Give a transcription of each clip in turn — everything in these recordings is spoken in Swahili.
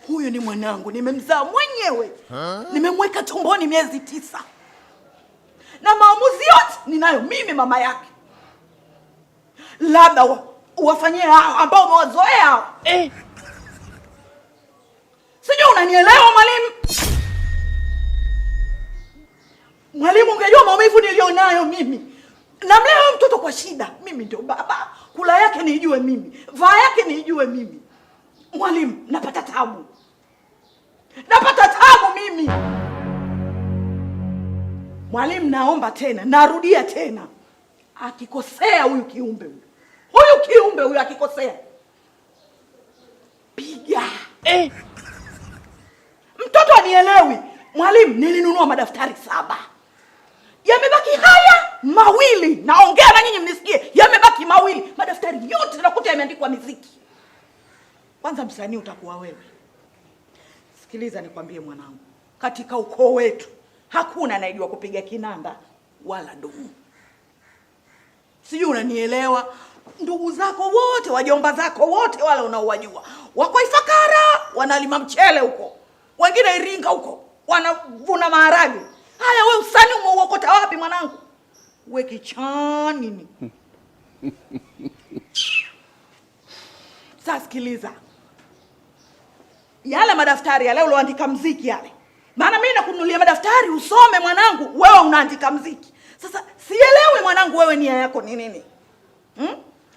Huyu ni mwanangu, nimemzaa mwenyewe, nimemweka tumboni miezi 9, na maamuzi yote ninayo mimi mama yake. Labda uwafanyie hao ambao umewazoea eh. Sijui unanielewa mwalimu? Mwalimu, ungejua maumivu nilionayo mimi. Namlea huyu mtoto kwa shida. Mimi ndio baba, kula yake niijue mimi, vaa yake niijue mimi. Mwalimu, napata tabu, napata tabu mimi. Mwalimu, naomba tena, narudia tena, akikosea huyu kiumbe huyu, huyu kiumbe huyu akikosea, piga eh. Mtoto anielewi mwalimu. Nilinunua madaftari 7, yamebaki haya 2. Naongea na nyinyi mnisikie, yamebaki 2. Madaftari yote nakuta yameandikwa miziki. Kwanza msanii utakuwa wewe. Sikiliza nikwambie mwanangu, katika ukoo wetu hakuna anayejua kupiga kinanda wala dumu. Sijui unanielewa? Ndugu zako wote, wajomba zako wote wale unaowajua wako Ifakara wanalima mchele huko, wengine Iringa huko wanavuna maharage. Haya, we usani umeuokota wapi mwanangu? We kichaa nini? Sasa sikiliza, yale madaftari yale ulioandika mziki yale, maana mimi nakununulia madaftari usome mwanangu, wewe unaandika mziki. Sasa sielewi mwanangu, wewe nia yako ni nini?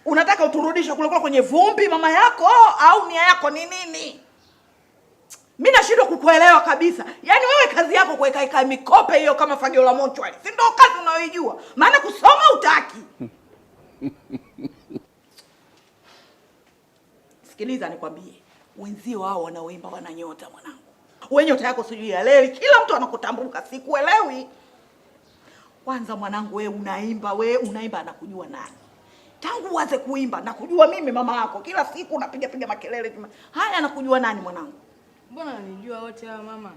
Unataka uturudishe kule kule kwenye vumbi mama yako, au nia yako ni nini? Mimi nashindwa kukuelewa kabisa. Yaani wewe kazi yako kuweka mikope hiyo kama fagio la mochwari, si ndio kazi unayoijua? Maana kusoma hutaki. Sikiliza nikwambie, wenzio hao wanaoimba wana nyota mwanangu. Wewe nyota yako sijui ya leli, kila mtu anakutambuka, sikuelewi. Kwanza mwanangu, wewe unaimba, wewe unaimba anakujua nani? Tangu uanze kuimba nakujua mimi mama yako. Kila siku unapiga piga makelele. Haya, anakujua nani mwanangu? Mbona unanijua wote hawa mama?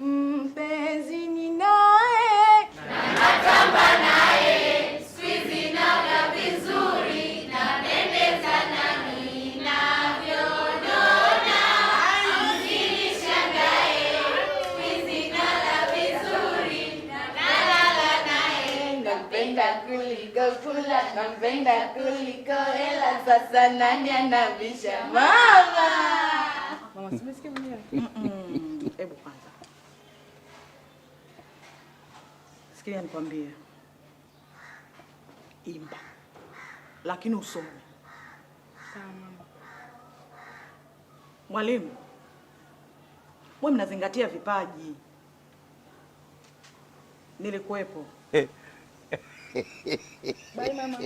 Mpenzi ninaye natamba naye, squeeze naga vizuri, napendeza na ninavyonona, msinishangae, squeeze naga vizuri, nalala naye, nampenda kuliko kula, nampenda kuliko hela, sasa nani anabisha mama? Mama, simesikia mwenyewe. Hebu kwanza sikia nikwambie, imba lakini usome. Sawa mama. Mwalimu, wewe mnazingatia vipaji. Nilikuwepo. Bye mama.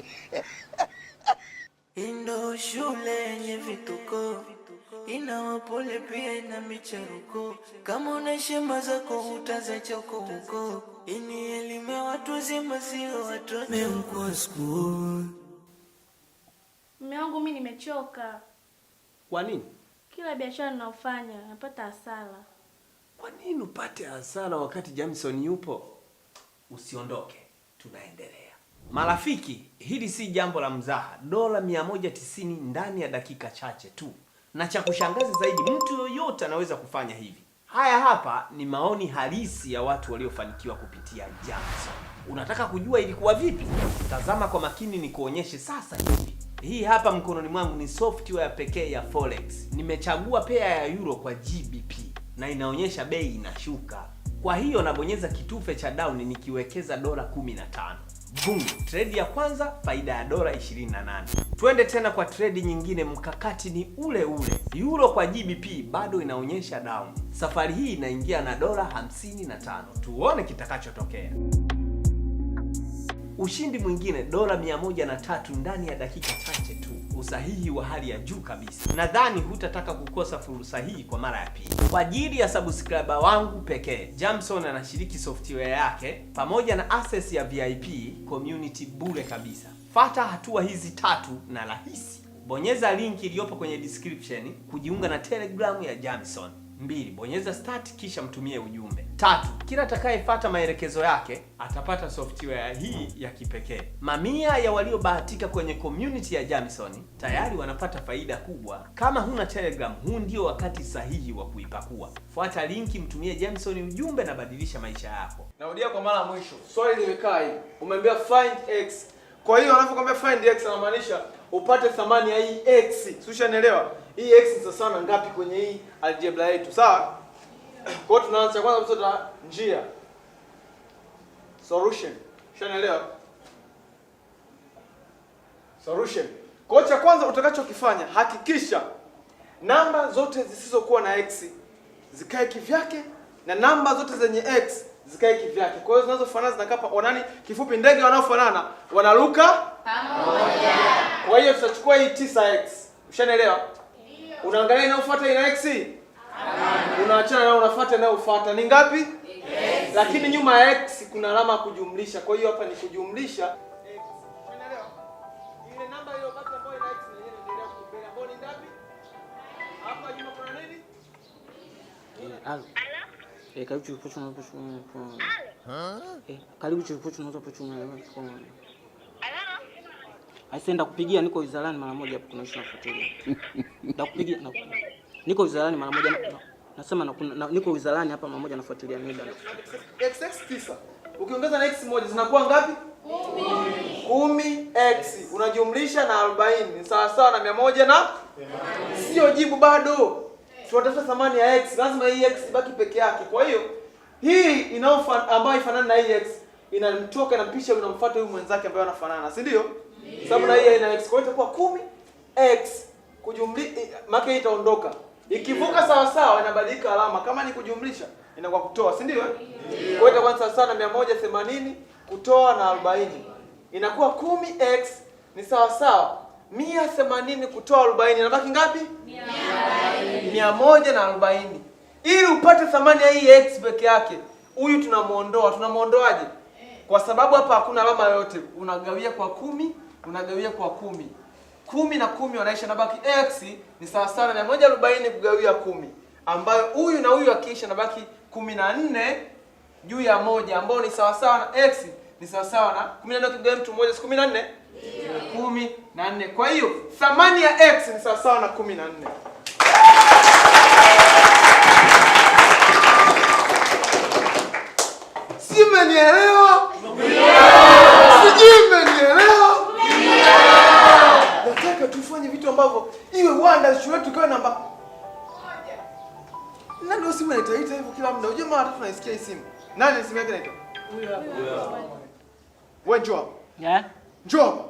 Indo shule yenye vituko, ina wapole pia ina micheruko. Kama una shamba zako utazacha huko huko. Ini elimu ya watu wazima sio watoto. Memkuwa school. Mume wangu mimi nimechoka. Kwa nini? Kila biashara ninayofanya napata hasara. Kwa nini upate hasara wakati Jamison yupo? Usiondoke, tunaendelea. Marafiki, hili si jambo la mzaha. Dola 190 ndani ya dakika chache tu. Na cha kushangaza zaidi, mtu yoyote anaweza kufanya hivi. Haya hapa ni maoni halisi ya watu waliofanikiwa kupitia Jamison. Unataka kujua ilikuwa vipi? Tazama kwa makini nikuonyeshe sasa hivi. Hii hapa mkononi mwangu ni software pekee ya Forex. Nimechagua pair ya euro kwa GBP na inaonyesha bei inashuka. Kwa hiyo nabonyeza kitufe cha down nikiwekeza dola 15. Boom! Trade ya kwanza faida ya dola 28. Twende tena kwa trade nyingine, mkakati ni ule ule. Euro kwa GBP bado inaonyesha down. Safari hii inaingia na dola 55. Tuone kitakachotokea. Ushindi mwingine dola 103 ndani ya dakika chache tu. Usahihi wa hali ya juu kabisa. Nadhani hutataka kukosa fursa hii kwa mara ya pili. Kwa ajili ya subscriber wangu pekee, Jamson anashiriki software yake pamoja na access ya VIP community bure kabisa. Fata hatua hizi tatu na rahisi. Bonyeza link iliyopo kwenye description kujiunga na Telegram ya Jamson. 2, bonyeza start kisha mtumie ujumbe. 3, kila atakayefuata maelekezo yake atapata software hii ya kipekee. Mamia ya waliobahatika kwenye community ya Jamison tayari wanapata faida kubwa. Kama huna Telegram, huu ndio wakati sahihi wa kuipakua. Fuata linki, mtumie Jamison ujumbe na badilisha maisha yako. Narudia kwa mara ya mwisho. Swali limekaa hivi. Umeambiwa find x. Kwa hiyo anapokuambia find x anamaanisha upate thamani ya hii x. Si ushanielewa? Hii x ni sawa na ngapi kwenye hii algebra yetu, sawa? Kwa hiyo tunaanza kwanza kabisa njia. Solution. Ushanielewa? Solution. Kwa hiyo cha kwanza utakachokifanya, hakikisha namba zote zisizokuwa na x zikae kivyake na namba zote zenye x zikae kivyake. Kwa hiyo zinazofanana zinakaa onani, kifupi ndege wanaofanana wanaruka pamoja. Kwa hiyo tutachukua hii 9x. Ushanielewa? Unaangalia inayofuata ina x? Hapana. Unaachana nayo, unafuata inayofuata. Ni ngapi? X. Lakini nyuma ya x kuna alama ya kujumlisha. Kwa hiyo hapa ni kujumlisha x. Ushanielewa? Ile namba iliyobaki ambayo ina x na yenyewe inaendelea kumbele ambayo ni ngapi? Hapa nyuma kuna nini? Alo. Karibu chuo karibu chuo tunaweza kuchuma. Aisee, ndakupigia, niko wizarani mara moja hapo, kuna issue nafuatilia. Ndakupigia, niko wizarani mara moja, nasema niko wizarani hapa mara moja nafuatilia mida. XX 9. Ukiongeza na x moja zinakuwa ngapi? 10. 10x unajumlisha na 40 ni sawa sawa na 100 na sio jibu bado. Tunatafuta thamani ya x, lazima hii x ibaki peke yake. Kwa hiyo hii ambayo ifanana na hii x inamtoka na mpisha unamfuata huyu mwenzake ambaye anafanana, si ndio? Sababu na hii haina x, kwa hiyo itakuwa 10x kujumlisha, maana hii itaondoka. Ikivuka sawa sawa inabadilika alama, kama ni kujumlisha inakuwa kutoa, si ndio? Kwa hiyo itakuwa sawa sawa na 180 kutoa na 40. Inakuwa 10x ni sawa sawa 180 kutoa 40, inabaki ngapi? 140. Ili upate thamani ya hii x peke yake, huyu tunamuondoa. Tunamuondoaje? Kwa sababu hapa hakuna alama yoyote, unagawia kwa 10, unagawia kwa 10. 10 na 10 wanaisha, nabaki x ni sawa sawa na 140 kugawia 10, ambayo huyu na huyu akiisha nabaki 14 juu ya 1, ambayo ni sawa sawa na x ni sawa sawa na 14 kugawia mtu mmoja si 14? 14. Kwa hiyo thamani ya x ni sawa sawa na 14. Si mmenielewa? Sijui mmenielewa? Nataka tufanye vitu ambavyo iwe wanda shule yetu ikawe namba 1. Nani simu inaitaita hivyo kila muda? Unajua mara tatu naisikia hii simu. Nani simu yake inaitwa? Huyo hapa. Wewe njoo hapa. Yeah? Njoo hapa.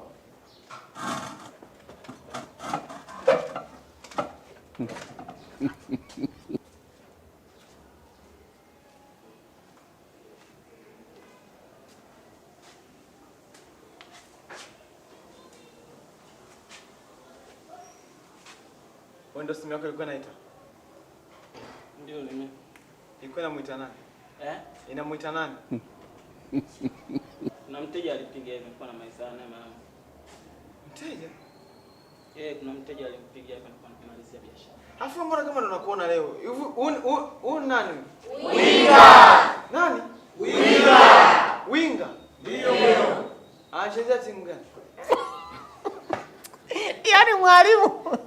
Wewe ndio simu yako ilikuwa inaita? Ndio mimi. Ilikuwa inamuita nani? Inamuita nani? Kuna mteja alipiga hivi, nilikuwa na maisha naye mama. Mteja? Kuna mteja alimpiga hapa, nilikuwa namalizia biashara. Alafu mbona kama ndo nakuona leo? Huyu nani? Winga. Nani? Winga. Winga. Ndio. Anachezea timu gani? Yaani mwalimu,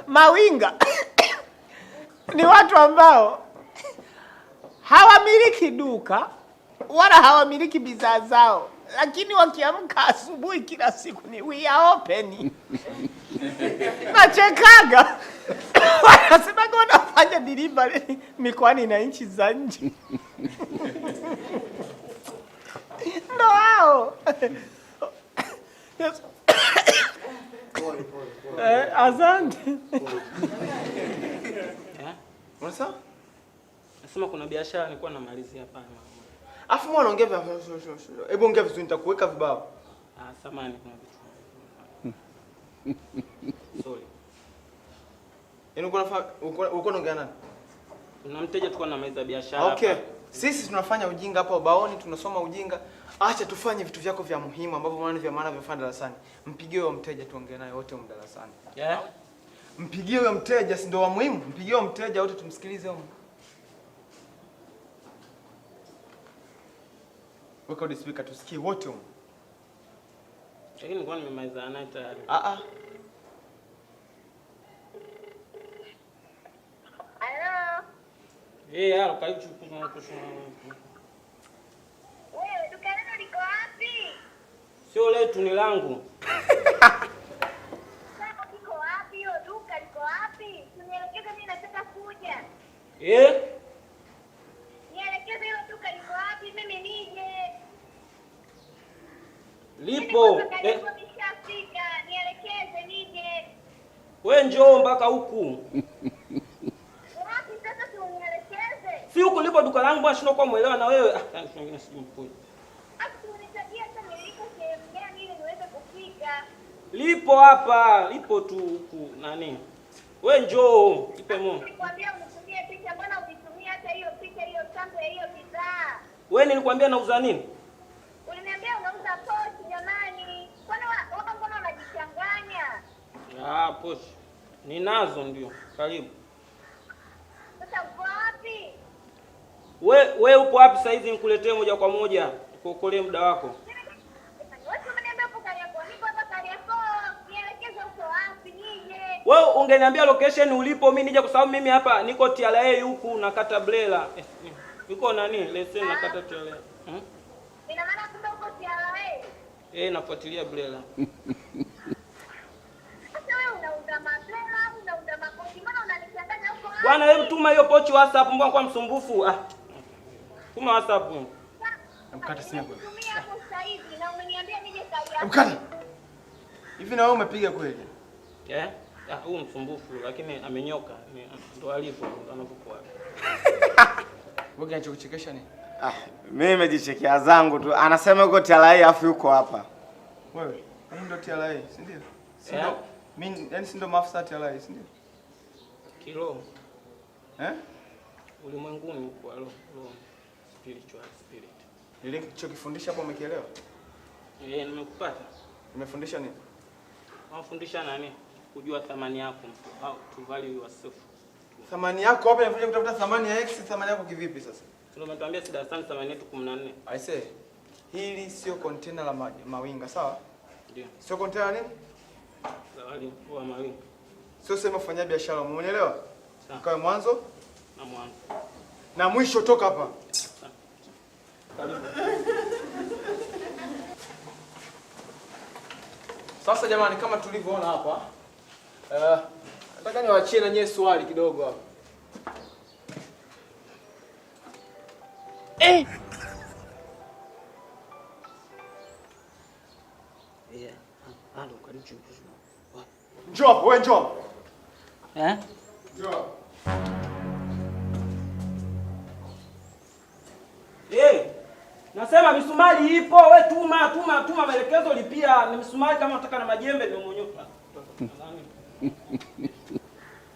mawinga ni watu ambao hawamiliki duka wala hawamiliki bidhaa zao, lakini wakiamka asubuhi kila siku ni we are open. Nachekaga. Wanasemaga wanafanya delivery mikoani na nchi za nje. Ndo hao. Asante. Unasema? Nasema kuna biashara nilikuwa namalizia pale. Afu mbona unaongea vya hebu ongea vizuri nitakuweka vibao. Samahani kuna vitu. Sorry. Yaani uko unaongea nani? Kuna mteja tulikuwa tunamaliza biashara. Okay. Sisi tunafanya ujinga hapa ubaoni, tunasoma ujinga. Acha tufanye vitu vyako vya muhimu ambavyo maana vya maana vya darasani. Mpigie huyo mteja tuongee naye wote huko darasani. Yeah. Mpigie huyo mteja, si ndio wa muhimu? Mpigie huyo mteja wote tumsikilize huyo. Weka audio speaker tusikie wote huko. Lakini nilikuwa nimemaliza naye tayari. Ah ah. Halo. Eh, halo karibu. Wewe duka lenu liko wapi? Sio letu, ni langu. Sasa liko wapi hiyo duka liko wapi? Nielekeze mimi nataka kuja. Eh? Nielekeze hilo duka liko wapi mimi nije. Lipo. Nimeshafika, nielekeze nije. Wewe njoo mpaka huku. Wapi sasa si unielekeze? Si huku lipo duka langu bwana, shindwa kwa muelewa na wewe. Ah, mwingine sijui mkuu. Afu unitajie hata niliko sehemu gani ili niweze kufika. Lipo hapa, lipo tu huku nani. Wewe njoo, ipe mo. Nilikwambia unitumie picha, mbona unitumie hata hiyo picha hiyo sample ya hiyo bidhaa? Wewe nilikwambia nauza nini? Uliniambia unauza pochi jamani. Kwani wewe mbona unajichanganya? Ah, pochi. Ninazo ndio. Karibu. Sasa uko wapi? We upo wapi sasa hizi nikuletee moja kwa moja? Kuokolee muda wako. Wewe umeniambia upo Kariakoo. Niko hapa Kariakoo. Nielekeze uko wapi nije. Wewe ungeniambia location ulipo mimi nije, kwa sababu mimi hapa niko TRA huku na kata Blela. Niko nani? Leseni na kata TRA. Ina maana kumbe uko TRA? Eh, nafuatilia Blela. Sasa wewe unauza mablela au unauza mapochi? Mbona unanichanganya huko wapi? Bwana hebu tuma hiyo pochi WhatsApp, mbona kwa msumbufu? Ah. Tuma WhatsApp. Mkate simu. Tumia hapo sasa hivi na umeniambia nije Kariakoo. Mkate. Hivi na wewe umepiga kweli? Eh? Ah, huyu msumbufu lakini amenyoka. Ndio alivyo anavyokuwa. Wewe kinachokuchekesha nini? Ah, mimi nimejichekea zangu tu. Anasema yuko TRA afu yuko hapa. Wewe, mimi ndo TRA, si ndio? Si ndio? Mimi yani si ndo maafisa TRA, si ndio? Kiroho. Eh? Ulimwenguni huko roho, spiritual spirit. Nilichokifundisha hapo umekielewa? Eh, nimekupata. Nimefundisha nini? Unafundisha nani? Kujua thamani yako mtu. How to value yourself. Thamani yako wapi? Nimefundisha kutafuta thamani ya X, thamani yako kivipi sasa? Tumetuambia si darasani thamani yetu 14. I say, hili sio container la mawinga, sawa? Ndio. Sio container nini? La wali wa mawinga. Sio sema kufanya biashara, umeelewa? Kwa mwanzo na mwanzo. Na mwisho toka hapa. Karibu. Sasa jamani, kama tulivyoona hapa, nataka niwaachie na nyie swali kidogo hapa. Eh. Yeah. Halo, karibu. Njoo hapo, wewe njoo. Eh? Njoo. Eh. Nasema misumari ipo, we tuma maelekezo, lipia na misumari kama unataka na majembe ndio mwenyewe.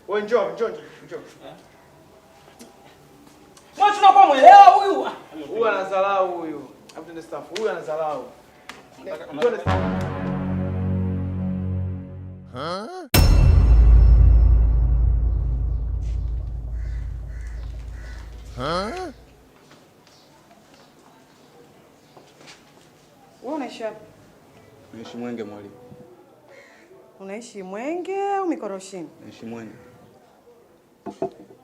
Wewe njoo. Mwa tunakuwa muelewa huyu. Huyu anadharau huyu. Hapo ndio staff. Huyu anadharau. Njoo. Huh? Huh? Wewe unaishi wapi? Naishi Mwenge mwalimu. Unaishi Mwenge au Mikoroshini? Naishi Mwenge.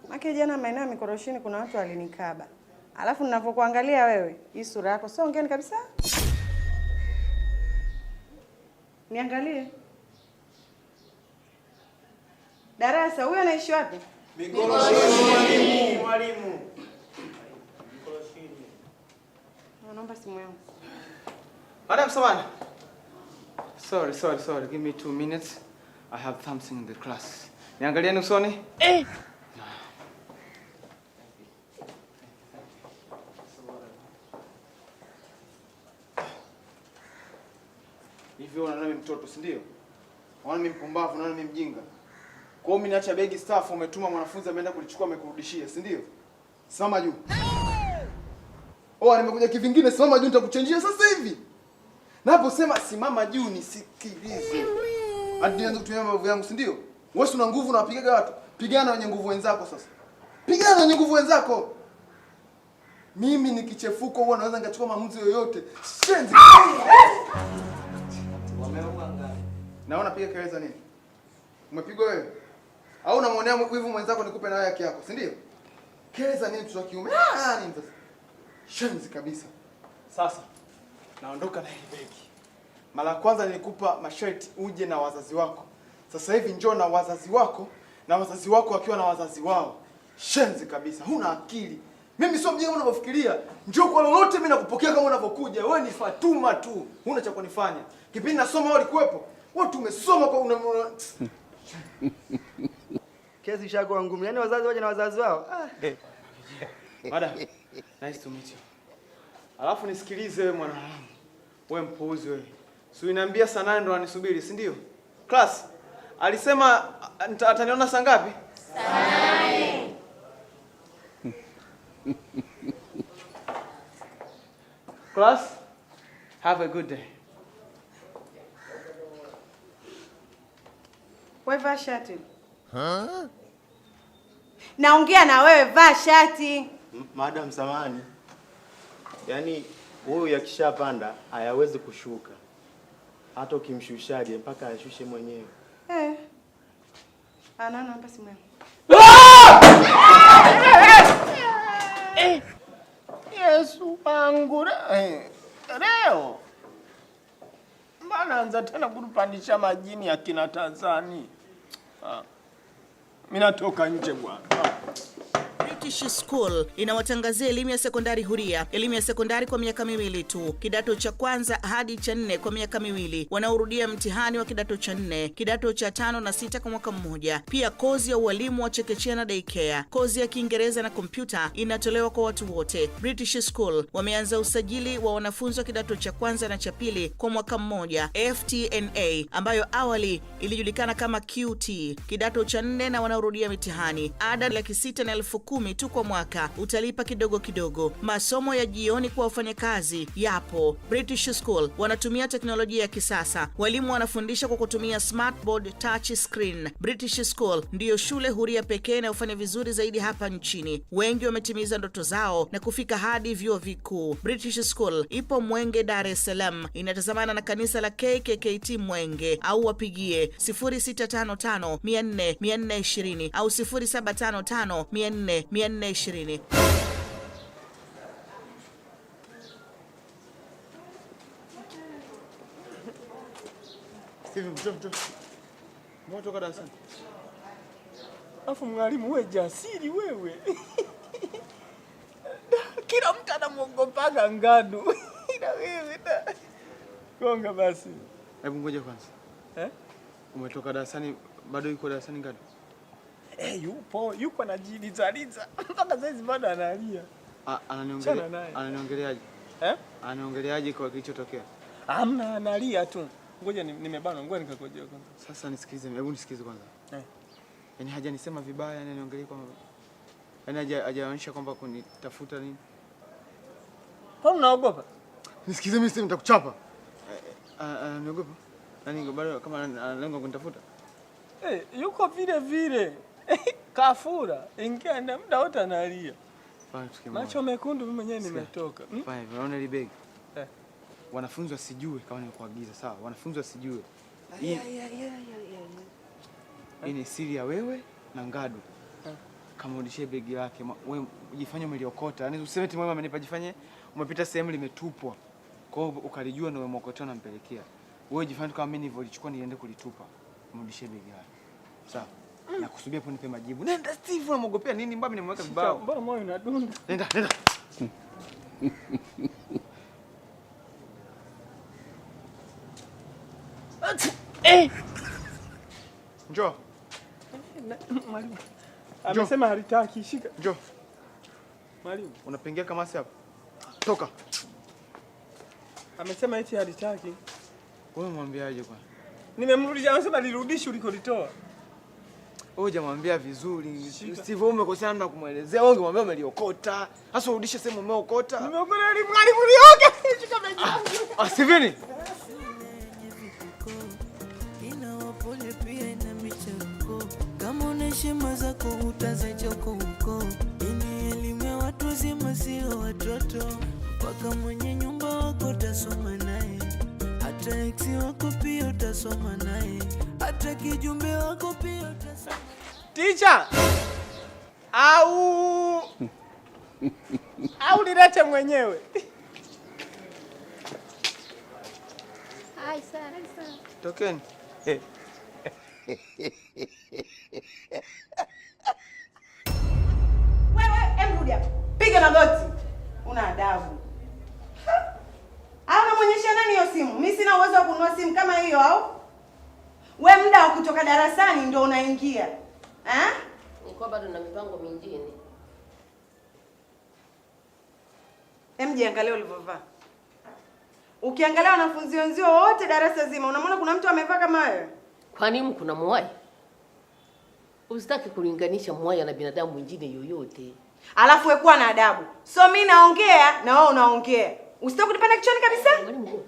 Maki jana maeneo ya Mikoroshini kuna watu walinikaba. Alafu ninavyokuangalia wewe, hii sura yako sio ngeni kabisa. Niangalie. Darasa, huyu anaishi wapi? Mikoroshini mwalimu. Mikoroshini. Naomba simu yangu. Madam Samani. Sorry. Give me 2 minutes. I have something in the class. Niangalieni usoni. Eh. Hivi unaona mimi mtoto, si ndio? Unaona mimi mpumbavu, unaona mimi mjinga. Kwa hiyo mimi naacha begi staff, umetuma mwanafunzi ameenda kulichukua amekurudishia, si ndio? Simama juu. Oh, nimekuja kivingine, simama juu nitakuchenjia sasa hivi. Naposema simama juu nisikilize. Hadi nianze kutumia mabavu yangu, si ndio? Wewe si una nguvu unawapigaga watu. Pigana na wenye nguvu wenzako sasa. Pigana na wenye nguvu wenzako. Mimi nikichefuka huwa naweza nikachukua maamuzi yoyote. Shenzi. Wameua ngapi? Naona piga kelele za nini? Umepigwa wewe? Au unamwonea wivu mwenzako nikupe na wewe haki yako, si ndio? Kelele za nini mtoto wa kiume? Ah, nini sasa? Shenzi kabisa. Sasa naondoka na hili begi. Mara ya kwanza nilikupa masharti uje na wazazi wako. Sasa hivi njoo na wazazi wako na wazazi wako wakiwa na wazazi wao. Shenzi kabisa, huna akili. Mimi sio mjinga unavyofikiria. Njoo kwa lolote, mimi nakupokea kama unavyokuja. Wewe ni Fatuma tu, huna cha kunifanya. Kipindi nasoma wewe ulikuwepo. Wewe tumesoma kwa una... Kesi ishakuwa ngumu. Yaani wazazi waje na wazazi wao. Ah. Madam, nice to meet you. Alafu nisikilize wewe mwanaharamu. Wewe mpuuzi wewe. Si uniambia saa 8 ndo anisubiri, si ndio? Class, alisema ataniona saa ngapi? Saa 8. Class, have a good day. Wewe vaa shati. Huh? Naongea na wewe, vaa shati. Madam, samahani. Yaani huyu yakishapanda hayawezi kushuka. Hata ukimshushaje mpaka ashushe mwenyewe. Eh. Ana namba simu yangu. Yesu wangu leo mbona anza tena kutupandisha majini ya kina Tanzania? Mimi natoka nje bwana. British School inawatangazia elimu ya sekondari huria, elimu ya sekondari kwa miaka miwili tu, kidato cha kwanza hadi cha 4 kwa miaka miwili, wanaorudia mtihani wa kidato cha 4, kidato cha 5 na 6 kwa mwaka mmoja. Pia kozi ya ualimu wa chekechea na daycare, kozi ya Kiingereza na kompyuta inatolewa kwa watu wote. British School wameanza usajili wa wanafunzi wa kidato cha kwanza na cha pili kwa mwaka mmoja, FTNA ambayo awali ilijulikana kama QT, kidato cha 4 na wanaorudia mitihani. Ada 610,000 tu kwa mwaka, utalipa kidogo kidogo. Masomo ya jioni kwa wafanyakazi yapo. British School wanatumia teknolojia ya kisasa. Walimu wanafundisha kwa kutumia smartboard touch screen. British School ndiyo shule huria pekee inayofanya vizuri zaidi hapa nchini. Wengi wametimiza ndoto zao na kufika hadi vyuo vikuu. British School ipo Mwenge, Dar es Salaam, inatazamana na kanisa la KKKT Mwenge, au wapigie 0655 400 420 au 0755 400 420. Steve, njoo njoo. Mbona toka darasani? Afu mwalimu wewe jasiri wewe. Kila mtu anamuogopaga Ngadu. Ila wewe da. Gonga basi. Hebu ngoja kwanza. Eh? Umetoka darasani, bado yuko darasani Ngadu? Yupo, yupo anajilizaliza. Mpaka saizi bado analia. Ananiongeleaje? Eh? Ananiongeleaje kwa kilichotokea? Hamna, analia tu. Ngoja nimebanwa, ngoja nikakojea kwanza. Sasa nisikilize, hebu nisikilize kwanza. Yaani hajanisema vibaya, yani aniongelee kwamba yaani hajaonyesha kwamba kunitafuta nini? Kwani unaogopa? Nisikilize mimi, sasa nitakuchapa. Ananiogopa? Yaani bado kama analenga kunitafuta? Yuko vile vile. Kafura, ingia na muda wote analia. Macho mekundu, mimi mwenyewe nimetoka. Fanya, unaona ile begi? Wanafunzi wasijue kama nimekuagiza, sawa? Wanafunzi wasijue. Hii ni siri ya wewe na Ngadu. Kama urudishie begi lake, wewe jifanye umeliokota. Yaani useme eti mwalimu amenipa, jifanye umepita sehemu limetupwa. Kwa hiyo ukalijua na umemwokotea unampelekea. Wewe jifanye kama mimi nilivyolichukua niende kulitupa. Mrudishie begi lake. Sawa? Nakusubiria hapo nipe majibu. Nenda Steve, unamwogopea nini? Mbona nimemweka vibao? Mbona moyo unadunda? Nenda, nenda. Njoo. Mwalimu. Amesema halitaki, shika. Njoo. Mwalimu. Unapengia kamasi hapa. Toka. Amesema eti halitaki. Wewe mwambiaje kwani? Nimemrudisha, amesema nirudishe ulikolitoa. Wewe hujamwambia vizuri. Steve, wewe umekosea namna kumuelezea. Wewe ungemwambia umeliokota. Sasa urudishe sehemu umeokota. Nimeokota elimu, mwalimu nioke. Shika begi yangu. Steven. Ina wapole pia ina micheruko. zako utazacha huko huko. Ini elimu ya watu wazima, sio watoto. Mpaka mwenye nyumba wako utasoma naye, hata ex wako pia utasoma naye, hata kijumbe wako pia utasoma. Teacher! Au nilete mwenyewe. Hai sana. Tokeni. Wewe, em rudi hapa. Piga magoti. Una adabu. Au unamwonyesha nani hiyo simu? Mimi sina uwezo wa kununua simu kama hiyo au? We muda wa kutoka darasani ndio unaingia. Eh? Nilikuwa bado na mipango mingine. Em, jiangalie ulivyovaa. Ukiangalia wanafunzi wenzio wote darasa zima, unamwona kuna mtu amevaa kama wewe? Kwa nini kuna mwaya? Usitaki kulinganisha mwaya na binadamu mwingine yoyote. Alafu wewe kuwa na adabu. So mimi naongea na wewe unaongea. Usitaki kunipanda kichwani kabisa? Mwalimu ngoja.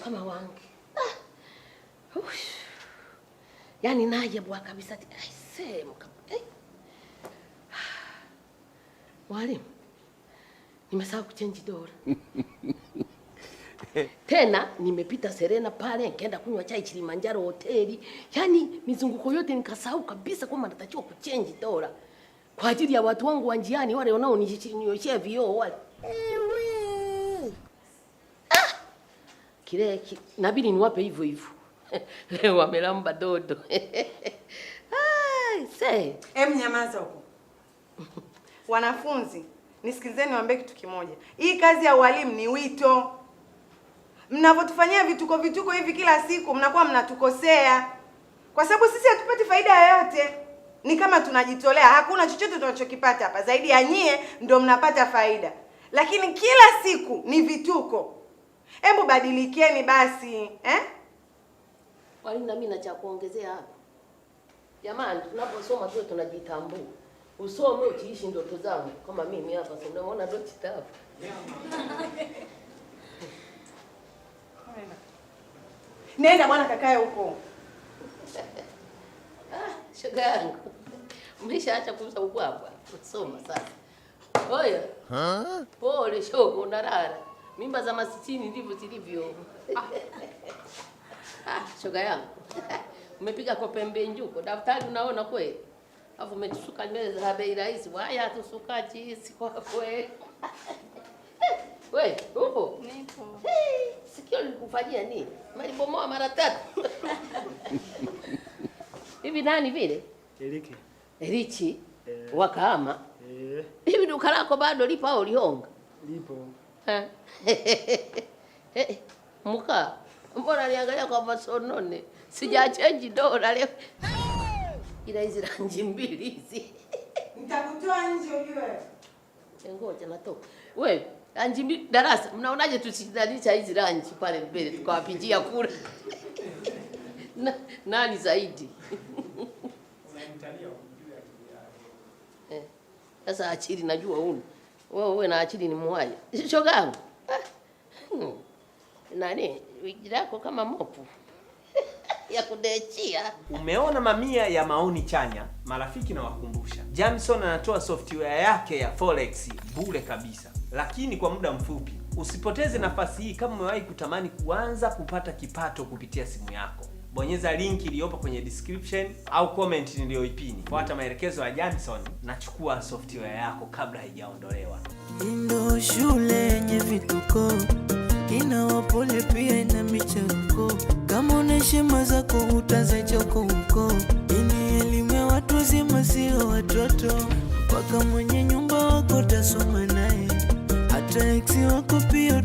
Kama wange. Ah. Ush. Yaani naye bwa kabisa. Ai sema. Eh. Mwalimu. Nimesahau kuchange dola. Tena nimepita Serena pale nikaenda kunywa chai Kilimanjaro hoteli. Yaani mizunguko yote nikasahau kabisa kwamba natakiwa kuchange dola kwa ajili ya watu wangu wa njiani wale wanaoninyoshea vioo wale. Ah! Kile nabidi niwape hivyo hivyo. Leo wamelamba dodo. Ai, say. Em, nyamaza huko. Wanafunzi, nisikilizeni niwaambie kitu kimoja. Hii kazi ya ualimu ni wito. Mnavyotufanyia vituko vituko hivi kila siku mnakuwa mnatukosea. Kwa sababu sisi hatupati faida yoyote. Ni kama tunajitolea, hakuna chochote tunachokipata hapa. Zaidi ya nyie ndio mnapata faida. Lakini kila siku ni vituko. Hebu badilikeni basi, eh? Mwalimu, na mimi na cha kuongezea hapa. Jamani, tunaposoma tu tunajitambua. Usome ukiishi ndoto zangu kama mimi hapa, si unaona ndoto tafu. Nenda bwana kakae huko. Ah, shoga yangu. Umeshaacha kuuza ubwabwa. Soma sasa. Oya. Pole shoga, unalala. Mimba za masitini ndivyo zilivyo. Ah, shoga yangu. Umepiga kwa pembe njuko. Daftari unaona kweli? Alafu umetusuka nywele za bei rahisi. Haya tusuka jinsi kwa kweli. We, upo? Nipo. Hey, sikio lilikufanyia nini? Malibomoa mara tatu. Hivi nani vile? Eriki. Erichi? Wakahama. Hivi duka lako bado lipo au lihonga? Lipo. Eh, muka. Mbona niangalia kwa masonone? Sijachange dola leo. Ila hizi rangi mbili hizi. Nitakutoa nje ujue. Ngoja natoka. We, rangi mbili darasa, mnaonaje tusidanisha hizi rangi pale mbele tukawapigia kura? Nani zaidi? Sasa achili najua huna. Wewe na achili ni muwaje. Shoga yangu. Nani? Wigi lako kama mopu. Ya kudechia. Umeona mamia ya maoni chanya, marafiki na wakumbusha. Jamson anatoa software yake ya Forex bure kabisa, lakini kwa muda mfupi. Usipoteze nafasi hii kama umewahi kutamani kuanza kupata kipato kupitia simu yako. Bonyeza link iliyopo kwenye description au comment niliyoipini. Fuata maelekezo ya Jamson na chukua software yako kabla haijaondolewa. Ndo shule yenye vituko, ina wapole pia ina micheruko. Kama una heshima zako utazacha huko huko. Ini elimu ya watu wazima, sio watoto. Mpaka mwenye nyumba wako utasoma naye, hata ex wako pia uta